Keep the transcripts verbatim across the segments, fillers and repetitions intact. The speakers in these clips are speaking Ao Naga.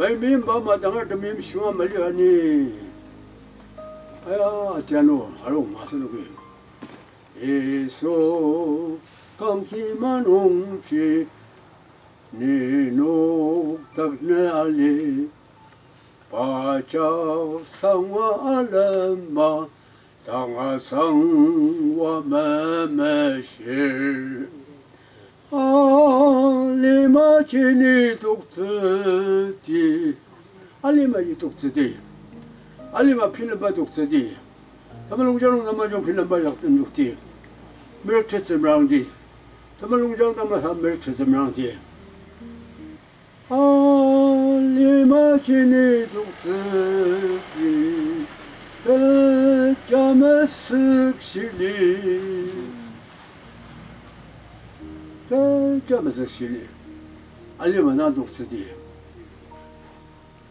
Ai mimba madangar temeim shunga mali ani. Aya, atianu, arung masenoki. Yisu, kangki manungji, ni noktakni ali. Pajak sangwa alema, tanga sangwa memeshir. Alima jini toktsüdi. Alima ji toktsüdi. Alima pinlemba toktsüdi. Temulung janung tamajung pinlemba jak tenjokdi. Merük tetsü merangdi. Temulung janung tamasa merük tetsü merangdi. Alima jini toktsüdi, kecha mesük shili. Kecha mesük shili. Alima dang toktsüdi.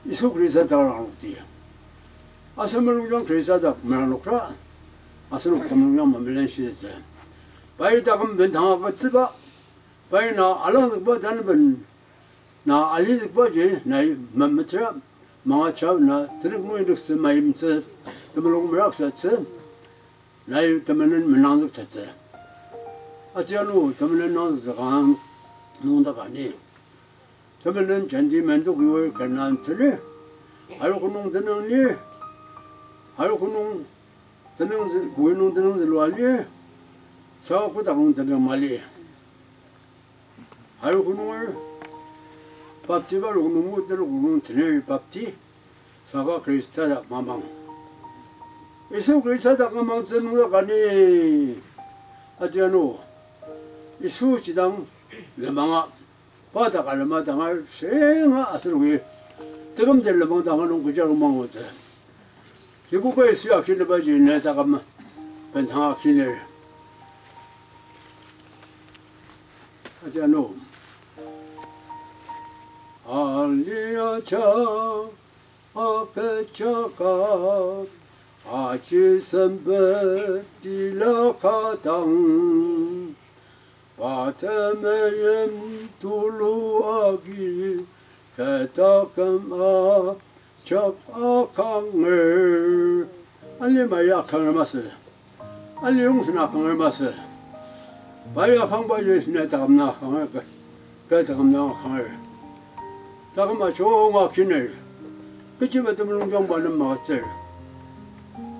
Yisu Khrista dak ranglokdi. Asen mulungjang Khrista dak meranglokra. Asenok temulungjang memelenshitsü. Pai taküm bendanga agütsüba. Pai na alangzükba tanben na alizükbaji nai memetera, mangatera na tenük nungi nüktsü maimtsü, temulung meraksütsü, nai temenen menangzüktettsü. Atianu temenen nangzüktsü kanga nungdaka ni. Temenen jenti mendok yuer kenan teni. Arogo nung tenüng ni. Arogo nung tenüng zü-, koi nung tenüng zülua li. Saka kotak nung tenüng mali. Arogo nunger baptiba arogo nungbo telok nung tener bapti, saka Khrista dak mamang. Yisu Khrista dak mamangtsü nungdaka ni, atianu, Yisu jidang lenmanga, pa dak alema dangar shinga asenoki, tekümtet lenmang danga nung kecha mangutsü. Kibuba Yisu ya kinübaji ne taküm bendanga kiner. Atianu. Aliaja apechaka aji sempet tila ka dang. Pa temeim tulu agi kü taküm ajak akanger. Alima ya akanger masü. Ali yongsen akanger masü. Pai akangbaji ne taküm na akanger, kü, kü taküm na akanger. Taküm ajunga kiner. Kechiba temulungjangba nem magütsür.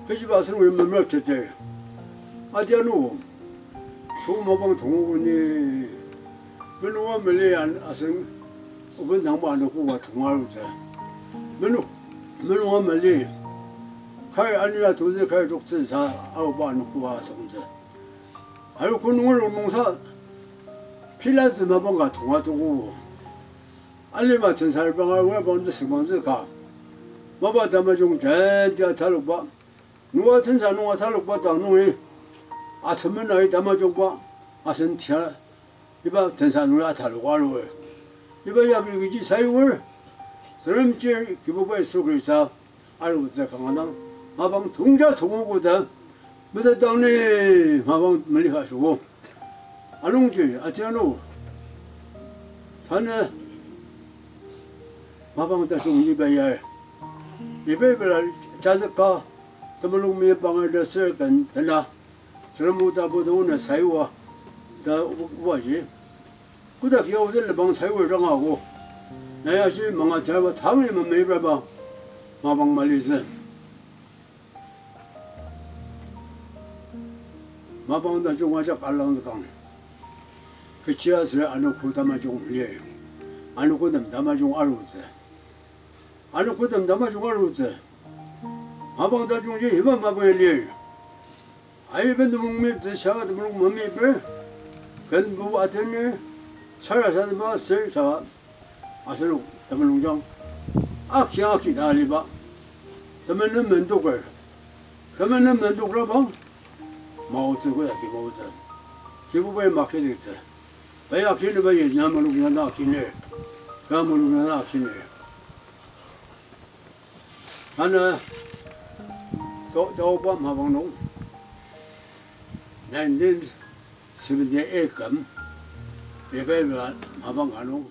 Kechiba asen wi memerüktettsür. Atianu. Sü mapang tongogo ni, menunga mali an asen oben dangba anogo ka tonga arutsü. Menu, menunga mali, kar anira totsü kar toktsü sa aoba anogo ka tongtsü. Arogo nunger nungsa, pilatsü mapang ka tonga togo. Alima tensa repranga aruba bangtsü sengmangtsü ka. Mapa tamajung jenti atalokba. Nua tensa nung atalokba dang nungi, asemen nai tamajungba, asen tia, iba tensa nungi atalok arur. Iba yagi kechi sayur, Tsüngrem chir Kibuba Yisu Khrista, arutsü kanga dang, mapang tongja tongogo ta, metetdang ni mapang mali ka shuo. Anungji, atianu, tanü, mapang tajung iba ya, iba ibela jazüka, temulung mebanger ta sür ken tena, Tsüngrem o tapu ta ona sayua, ta o-, obaji. Kodak ya ozü lebang sayua ranga o. Nai ashi manga jaba tangli memeibraba, mapang malizi. Mapang tajung ajak alangzükang. Kechiaser anogo tamajung lir. Anogo nem tamajung arutsü. Anogo nem tamajung arutsü. Mapang tajungji iba mapang lir. Aiben temulung meptsü saka temulung memeper. Kenbu atenir. Sarasadema ser saka. Asenok temulungjang aki aki ta aliba. Temenen mendoker. Temenen mendokrabang. Maotsü koda ki maotsü. Kibubai makiziktsü. Pai akineba ye na mulung yana akiner. Ka mulung yana akiner. Tanü, to, taoba mapang nung, nineteen seventy-eight küm, revival mapang ka nung,